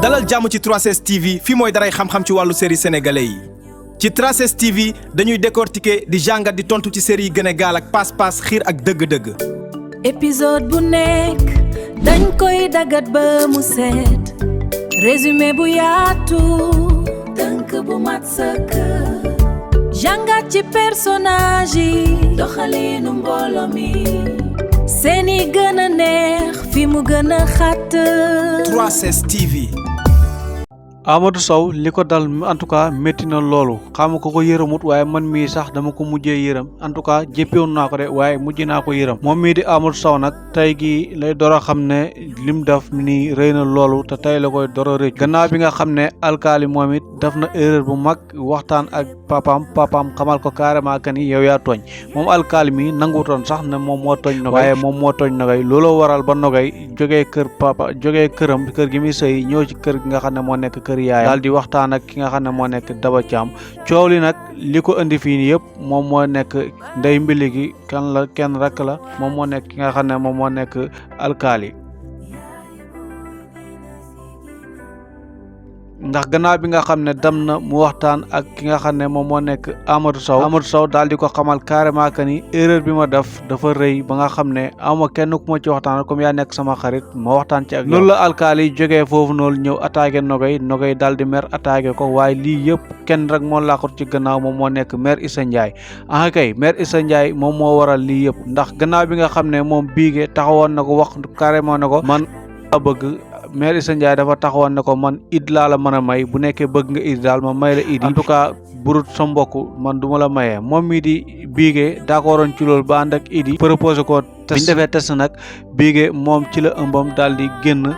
dalal jàmm ci 3S TV fi mooy daray xam-xam ci wàllu série sénégalais yi ci 3S TV dañuy décortiquer di jàngat di tontu ci série yi gën a gaal ak paas-paas xiir ak dëgg-dëgg. épisode bu nekk dañ koy dagat ba mu set résumé bu yaatu tënk bu mat sëkk jàngat ci personnage yi doxalinu mbooloo mi seeni gën a neex fi mu gën a xat 3S TV. Amadou Sow li ko dal en tout cas métti na loolu xam ko yërëmut waaye man mii sax dama ko mujjee yërëm en tout cas jéppewoon naa ko de waaye mujj naa ko yërëm moom mii di Amadou Sow nag tey gi lay door a xam ne lim def nii rëy na loolu te tey la koy door a rëcc gannaaw bi nga xam ne alkaali moom it def na erreur bu mag waxtaan ak papaam xamal ko carrément que ni yow yaa tooñ moom alkaali mi nanguutoon sax ne moom moo tooñ Nogay waaye moom moo tooñ Nogay looloo waral ba Nogay jógee këram kër gi muy sëy ñëw ci kër gi nga xam ne moo nekk kër yaayam daal di waxtaan ak ki nga xam ne moo nekk Daba Thiam coow li nag li ko indi fii nii yëpp moom moo nekk ndey mbili gi kenn rek la moom moo nekk ki nga xam ne moom moo nekk alkaali ndax gannaaw bi nga xam ne dem na mu waxtaan ak ki nga xam ne moom moo nekk Amadou Sow daal di ko xamal carrément que ni erreur bi ma def dafa rëy ba nga xam ne ama kenn ku ma ci waxtaan comme yaa nekk sama xarit ma waxtaan ci ak loolu la alkaali jógee foofu noonu ñëw attaqué Nogay daal di mer attaqué ko waaye lii yëpp kenn rek moo laaxut ci gannaaw moom moo nekk maire Issa Ndiaye kay maire Issa Ndiaye moom moo waral lii yëpp ndax gannaaw bi nga xam ne moom biige taxawoon na ko wax carrément na ko man a bëgg maire Issa Ndiaye dafa taxawoon ne ko man id laa la mën a may bu nekkee bëgg nga id daal ma may la id en tout cas burut sa mbokk man du ma la mayee moom mii di biige d'accordoon ci loolu ba ànd ak id yi proposé ko biñ defee test nag biige moom ci la ëmbam daal di génn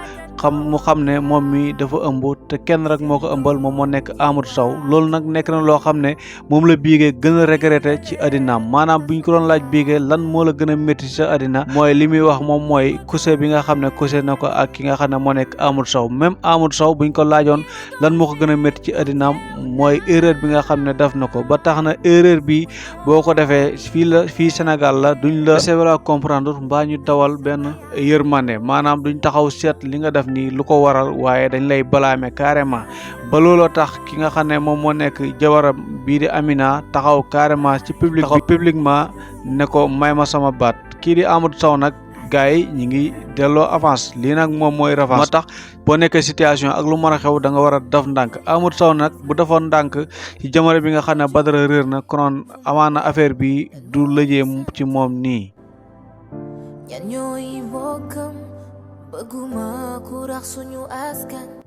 mu xam ne moom mi dafa ëmb te kenn rek moo ko ëmbal moom moo nekk Amadou Sow loolu nag nekk na loo xam ne moom la biige gën a regretté ci addinaam maanaam buñ ko doon laaj biige lan moo la gën a métti sa addina mooy li muy wax moom mooy couché bi nga xam ne couché na ko ak ki nga xam ne moo nekk Amadou Sow même Amadou Sow buñ ko laajoon lan moo ko gën a métti ci addinaam mooy erreur bi nga xam ne def na ko ba tax na erreur bi boo ko defee fii Sénégal la duñ la sévra comprendre mbaa ñu dawal benn yërmande maanaam duñ taxaw seet li nga def nii lu ko waral waaye dañ lay balaame carrément ba looloo tax ki nga xam ne moom moo nekk jabaram bii di Amina taxaw carrément ci publiquement ne ko may ma sama baat kii di Amadou Sow nag gars yi ñi ngi delloo avance lii nag moom mooy revanche moo tax boo nekkee situation ak lu mën a xew da nga war a def ndànk Amadou Sow nag bu defoon ndànk ci jamono bi nga xam ne Badara réer na konoon amaana affaire bi du lëjee ci moom nii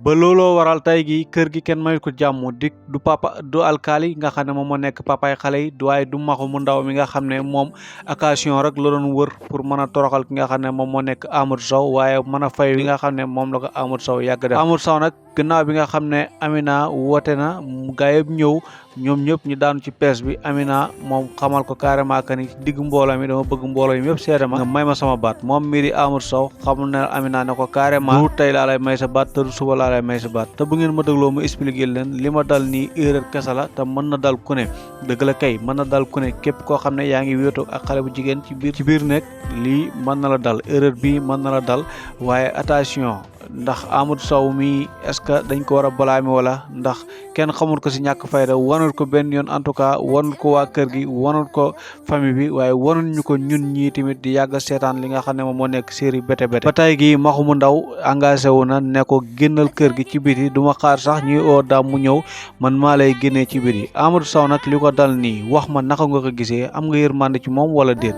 ba looloo waral tey gi kër gi kenn mayut ko jàmm du papa du alkaali nga xam ne moom moo nekk papaay xale yi waaye du maxu mu ndaw mi nga xam ne moom occasion rek la doon wër pour mën a toroxal ki nga xam ne moom moo nekk Amadou Sow waaye mën a fay li nga xam ne moom la ko Amadou Sow yàgg def Amadou Sow nag gannaaw bi nga xam ne Amina woote na gaa yëpp ñëw ñoom ñëpp ñu daanu ci pees bi Amina moom xamal ko carrément que ni digg mbooloo mi dama bëgg mbooloo mi yëpp seede ma nga may ma sama baat moom mii di Amadou Sow xamul ne Amina ne ko carrément du tey laa lay may sa baat te du suba laa lay may sa baat te bu ngeen ma dégloo mu expliquer leen li ma dal nii erreur kese la te mën na dal ku ne dëgg la kay mën na dal ku ne képp koo xam ne yaa ngi wéetoo ak xale bu jigéen ci biir nekk lii mën na la dal erreur bi mën na la dal waaye attention ndax Amadou Sow mi est-ce que dañ ko war a balaami wala ndax kenn xamul ko si ñàkk fayda wanul ko benn yoon en tout cas wanul ko waa kër gi wanul ko famille bi waaye wanul ñu ko ñun ñii tamit di yàgg seetaan li nga xam ne moom moo nekk série Bété Bété ba tey gi maxu mu ndaw engagé wu na ne ko génnal kër gi ci biti du ma xaar sax ñuy oo daam mu ñëw man maa lay génnee ci biti Amadou Sow nag li ko dal nii wax ma naka nga ko gisee am nga yërmande ci moom wala déet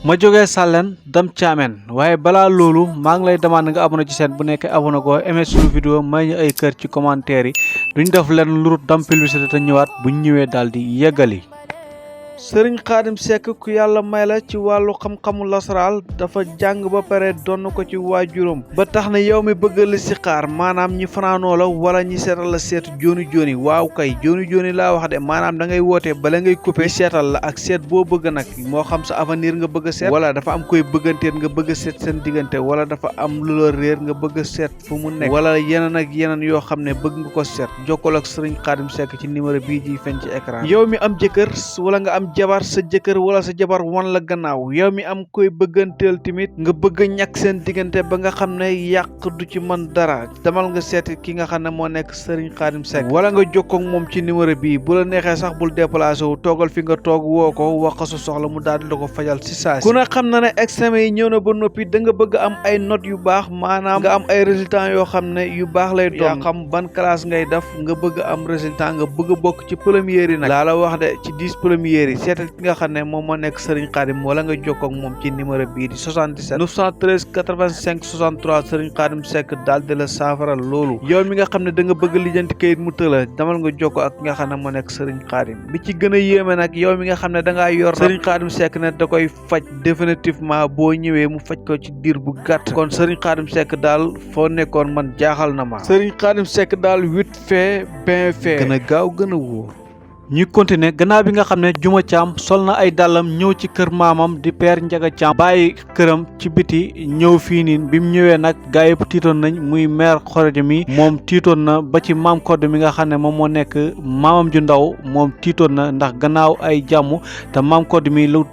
ma jógee Sàlleen dem Thiamène waaye balaa loolu maa ngi lay demande nga abonné ci seen bu nekk abonné ko aimé suñu vidéo may ñu ay kër ci commentaire yi duñ def leen lu dam publicité te ñëwaat buñ ñëwee daal di yeggali sëriñ Xaadim Seck ku yàlla may la ci wàllu xam-xamu lasaraal dafa jàng ba pare donn ko ci waajuram ba tax na yow mi bëgg la si xaar maanaam ñi fanaanoo la wala ñi seetal la seetu jooni waaw kay jooni laa wax de maanaam da ngay wootee bala ngay coupé seetal la ak seet boo bëgg nag moo xam sa avenir nga bëgg a seet wala dafa am koy bëgganteet nga bëgg a seet seen diggante wala dafa am lu la réer nga bëgg a seet fu mu nekk wala yeneen ak yeneen yoo xam ne bëgg nga ko seet jokkoo ak sëriñ Xaadim Seck ci numéro bii ji feeñ ci écran yow mi am jëkkër wala nga am jabar sa jëkkër wala sa jabar wan la gannaaw yow mi am koy bëgganteel tamit nga bëgg a ñàkk seen diggante ba nga xam ne yàq du ci mën dara demal nga seeti ki nga xam ne moo nekk Serigne Khadim Seck wala nga jokkoo ak moom ci numéro bii bu la neexee sax bul déplacé wu toogal fi nga toog woo ko wax ko sa soxla mu daal di la ko fajal si saa si ku ne xam na ne examen yi ñëw na ba noppi da nga bëgg am ay notes yu baax maanaam nga am ay résultats yoo xam ne yu baax lay doon yaa xam ban classe ngay def nga bëgg am résultat nga bëgg a bokk ci première yi nag laa la wax de ci 10 premières yi seetal ki nga xam ne moom moo nekk Serigne Khadim wala nga jokkoo ak moom ci numéro bii di 77 913 85 63 Serigne Khadim Seck daal di la saafaral loolu yow mi nga xam ne da nga bëgg lijjanti kayit mu tëla damal nga jokkoo ak nga xam ne moo nekk Serigne Khadim bi ci gën a yéeme nag yow mi nga xam ne da ngaa yor Serigne Khadim Seck ne da koy faj définitivement boo ñëwee mu faj ko ci diir bu gàtt kon Serigne Khadim Seck daal foo nekkoon man jaaxal na ma Serigne Khadim Seck daal vite fait bien fait gën a gaaw gën a wóor ñuy continuer gannaaw bi nga xam ne Juma Caam sol na ay dàllam ñëw ci kër maamam di Père Ndiaga Caam bàyyi këram ci biti ñëw fii nii bi mu ñëwee nag gaa yëpp tiitoon nañ muy mère Khoroja mi moom tiitoon na ba ci maam Codé mi nga xam ne moom moo nekk maamam ju ndaw moom tiitoon na ndax gannaaw ay jàmm te maam Codé mi lu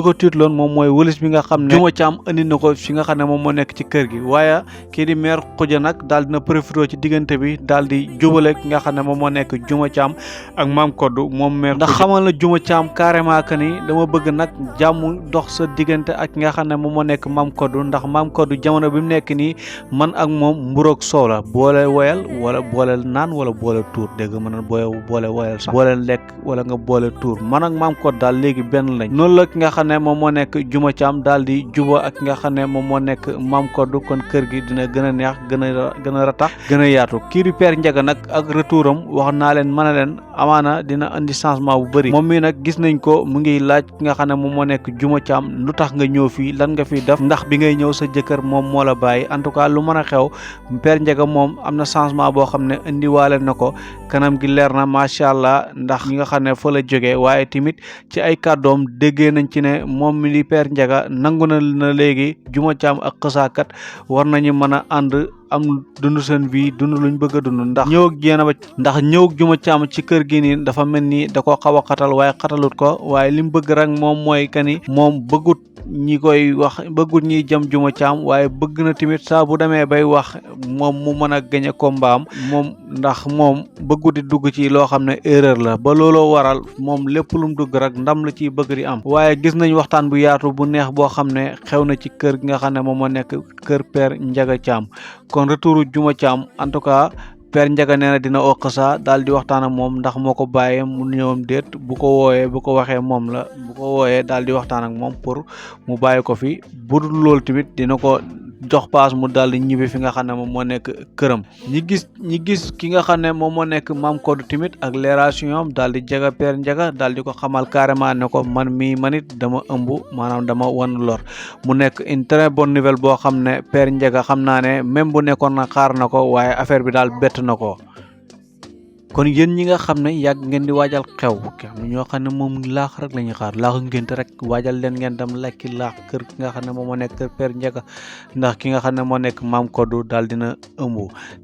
ko tiitloon moom mooy wëlis bi nga xam ne Juma Caam andi na ko fi nga xam ne moom moo nekk ci kër gi waaye kii di mère Khoroja nag daal dina profité ci diggante bi daal di jubale ki nga xam ne moom moo nekk Juma Caam ak maam Codé moom meer ndax xamal na Juma Caam carrément que ni dama bëgg nag jàmm dox sa diggante ak nga xam ne moom moo nekk maam Codé ndax maam Codé jamono bi mu nekk nii man ak moom mburoog soow la boole woyal wala boole naan wala boole tuur dégg nga mën a boole woyal sax boole lekk wala nga boole tuur man ak maam Codé daal léegi benn lañ noonu la ki nga xam ne moom moo nekk Juma Caam daal di juba ak nga xam ne moom moo nekk maam Codé kon kër gi dina gën a neex gën a ratax gën a yaatu kii di Père Ndiaga nag ak retouram wax naa leen mën a leen amaana dina indi changement bu bëri moom mii nag gis nañ ko mu ngi laaj ki nga xam ne moom moo nekk Juma Caam lu tax nga ñëw fii lan nga fi def ndax bi ngay ñëw sa jëkkër moom moo la bàyyi en tout cas lu mën a xew Père Ndiaga moom am na changement boo xam ne indiwaale na ko kanam gi leer na macha allah ndax ñi nga xam ne fa la jógee waaye tamit ci ay kàddoom déggee nañ ci ne moom mi di Père Ndiaga nangu na léegi Juma Caam ak xësaakat war nañu mën a ànd am dund seen vie dund luñ bëgg a dund ndax ñëw Juma Caam ci kër gi nii dafa mel ni da ko xaw a xatal waaye xatalut ko waaye li mu bëgg rek moom mooy que ni moom bëggut ñi koy wax bëggut ñiy jëm Juma Caam waaye bëgg na tamit saa bu demee bay wax moom mu mën a gañe kombaam moom ndax moom bëggut di dugg ci loo xam ne erreur la ba looloo waral moom lépp lu mu dugg rek ndam la ciy bëgg di am waaye gis nañ waxtaan bu yaatu bu neex boo xam ne xew na ci kër gi nga xam ne moom moo nekk kër Père Ndiaga Caam kon retouru Juma Caam en tout cas Père Ndiaga nee na dina oqasa daal di waxtaan ak moom ndax moo ko bàyyee mu ñëwam déet bu ko wooyee bu ko waxee moom la bu ko wooyee daal di waxtaan ak moom pour mu bàyyi ko fi bu dul loolu tamit dina ko jox paas mu daal di ñibbi fi nga xam ne moom moo nekk këram ñi gis ki nga xam ne moom moo nekk maam Codé tamit ak leeration am daal di jega Père Ndiaga daal di ko xamal carrément ne ko man it dama ëmb maanaam dama wan lor mu nekk une très bonne nouvelle boo xam ne Père Ndiaga xam naa ne même bu nekkoon na xaar na ko waaye affaire bi daal bett na ko kon yéen ñi nga xam ne yàgg ngeen di waajal xew ki am na ñoo xam ne moom laax rek la ñuy xaar laaxu ngénte rek waajal leen ngeen dem lekki laax kër ki nga xam ne moom moo nekk kër Père Ndiaga ndax ki nga xam ne moo nekk maam Codé daal dina ëmb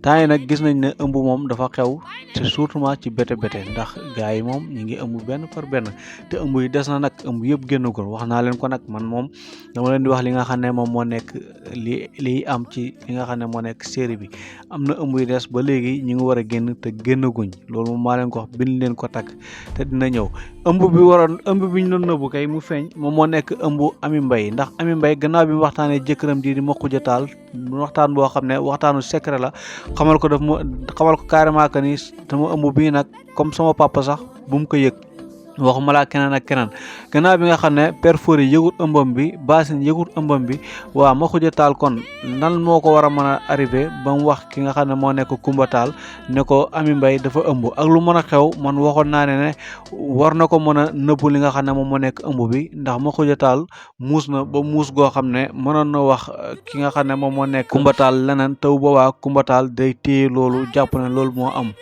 temps yi nag gis nañ ne ëmb moom dafa xew te surtout ci bété ndax gars yi moom ñi ngi ëmb benn par benn te ëmb yi des na nag ëmb yëpp génnagul wax naa leen ko nag man moom dama leen di wax li nga xam ne moom moo nekk li am ci li nga xam ne moo nekk série bi am na ëmb yi des ba léegi ñi ngi war a génn te génnaguñ loolu moom maa leen ko wax bind leen ko takk te dina ñëw ëmb bi ñu doon nëbbu kay mu feeñ moom moo nekk ëmb Ami Mbaye ndax Ami Mbaye gannaaw bi mu waxtaanee jëkkëram di Makhoudia Tall waxtaan boo xam ne waxtaanu secret la xamal ko carrément que ni sama ëmb bii nag comme sama papa sax bu mu ko yëg waxuma laa keneen ak keneen gannaaw bi nga xam ne Père Fourie yëgut ëmbam bi Basine yëgut ëmbam bi waaw Makhoudia Tall kon nan moo ko war a mën a arrivé ba mu wax ki nga xam ne moo nekk Coumba Tall ne ko Ami Mbaye dafa ëmb ak lu mën a xew man waxoon naa ne war na ko mën a nëbbu li nga xam ne moom moo nekk ëmb bi ndax Makhoudia Tall muus na ba muus goo xam ne mënoon na wax ki nga xam ne moom moo nekk Coumba Tall leneen taw boobaa Coumba Tall day téye loolu jàpp ne loolu moo am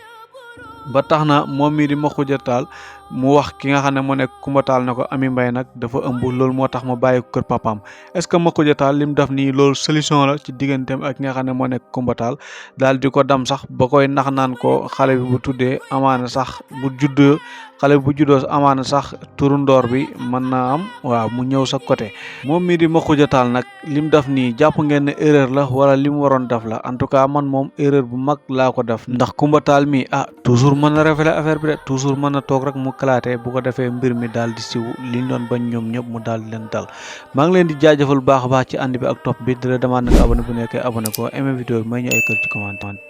ba tax na moom mii di Makhoudia Tall mu wax ki nga xam ne moo nekk Coumba Tall ne ko Ami Mbaye nag dafa ëmb loolu moo tax ma bàyyi ko kër papaam est-ce que Makhoudia Tall lim def nii loolu solution la ci digganteem ak ki nga xam ne moo nekk Coumba Tall daal di ko dam sax ba koy nax naan ko xale bi bu tuddee amaana sax bu juddoo xale bi bu juddoo amaana sax turu ndoor bi mën naa am waaw mu ñëw sa côté moom mii di Makhoudia Tall nag lim def nii jàpp ngeen ne erreur la wala li mu waroon def la en tout cas man moom erreur bu mag laa ko def ndax Coumba Tall mi toujours mën na révéler affaire bi de toujours mën na toog rek mu kalaate bu ko defee mbir mi daal di siw liñ doon bañ ñoom ñëpp mu daal di leen dal maa ngi leen di jaajëfal baax a baax ci ànd bi ak topp bi di la demande nga abonné bu nekkee abonné ko aimé vidéo bi may ñu ay kër ci commentaire